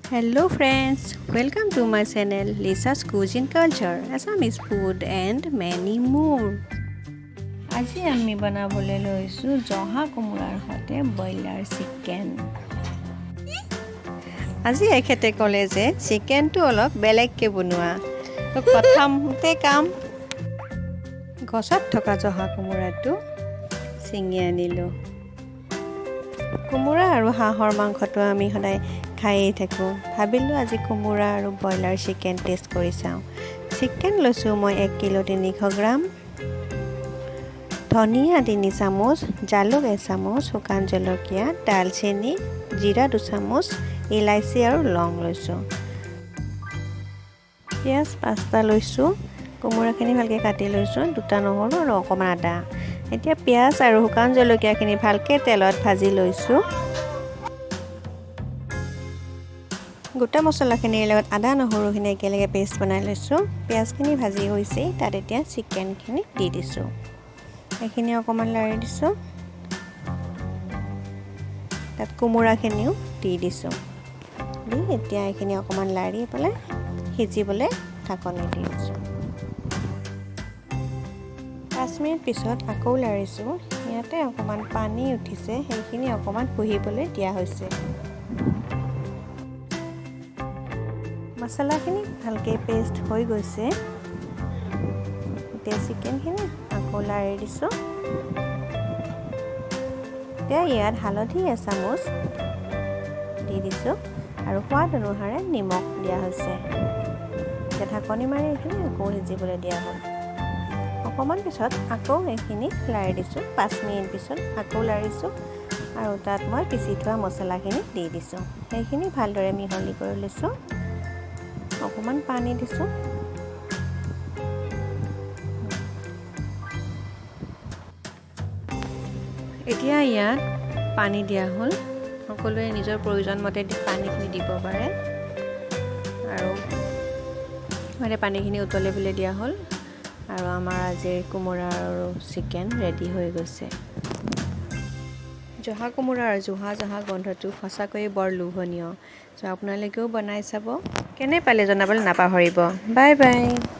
Hello friends, welcome to my channel Lisa's Cuisine Culture, Assamese food and many more. আজি আমি বনাবলৈ লৈছোঁ জহা কোমোৰাৰ সৈতে ব্ৰইলাৰ চিকেন। আজি এখেতে ক'লে যে চিকেনটো অলপ বেলেগকৈ বনোৱা। তো কথামতে কাম, গছত থকা জহা কোমোৰাটো ছিঙি আনিলোঁ। কোমোৰা আৰু হাঁহৰ মাংসটো আমি সদায় খায়েই থাকোঁ। ভাবিলোঁ আজি কোমোৰা আৰু ব্ৰইলাৰ চিকেন টেষ্ট কৰি চাওঁ। চিকেন লৈছোঁ মই 1 কিলো 300 গ্ৰাম। ধনিয়া 3 চামুচ, জালুক এচামুচ, শুকান জলকীয়া, দালচেনি, জিৰা 2 চামুচ, ইলাচি আৰু লং লৈছোঁ। পিঁয়াজ পাঁচটা লৈছোঁ। কোমোৰাখিনি ভালকৈ কাটি লৈছোঁ, দুটা নহৰু আৰু অকণমান আদা। এতিয়া পিঁয়াজ আৰু শুকান জলকীয়াখিনি ভালকৈ তেলত ভাজি লৈছোঁ। গোটা মছলাখিনিৰ লগত আদা নহৰুখিনি একেলগে পেষ্ট বনাই লৈছোঁ। পিঁয়াজখিনি ভাজি হৈছেই, তাত এতিয়া চিকেনখিনি দি দিছোঁ। এইখিনি অকণমান লাৰি দিছোঁ। তাত কোমোৰাখিনিও দি দিছোঁ। দি এতিয়া এইখিনি অকণমান লাৰি পেলাই সিজিবলৈ ঢাকনি দি দিছোঁ। 5 মিনিট পিছত আকৌ লাৰিছোঁ। ইয়াতে অকণমান পানী উঠিছে, সেইখিনি অকণমান শুহিবলৈ দিয়া হৈছে। মছলাখিনি ভালকৈ পেষ্ট হৈ গৈছে। এতিয়া চিকেনখিনি আকৌ লাৰি দিছোঁ। এতিয়া ইয়াত হালধি এচামুচ দি দিছোঁ আৰু সোৱাদ অনুসাৰে নিমখ দিয়া হৈছে। এতিয়া ঢাকনি মাৰি এইখিনি আকৌ সিজিবলৈ দিয়া হ'ল। অকণমান পিছত আকৌ এইখিনি লাৰি দিছোঁ। 5 মিনিট পিছত আকৌ লাৰিছোঁ আৰু তাত মই পিচি থোৱা মছলাখিনি দি দিছোঁ। সেইখিনি ভালদৰে মিহলি কৰি লৈছোঁ। অকণমান পানী দিছোঁ। এতিয়া ইয়াত পানী দিয়া হ'ল। সকলোৱে নিজৰ প্ৰয়োজন মতে পানীখিনি দিব পাৰে। আৰু মানে পানীখিনি উতলিবলৈ দিয়া হ'ল আৰু আমাৰ আজিৰ কোমোৰা আৰু চিকেন ৰেডি হৈ গৈছে। জহা কোমোৰাৰ জোহা জহা গোন্ধটো সঁচাকৈয়ে বৰ লোভনীয়। চ' আপোনালোকেও বনাই চাব। কেনে পালে জনাবলৈ নাপাহৰিব। Bye bye.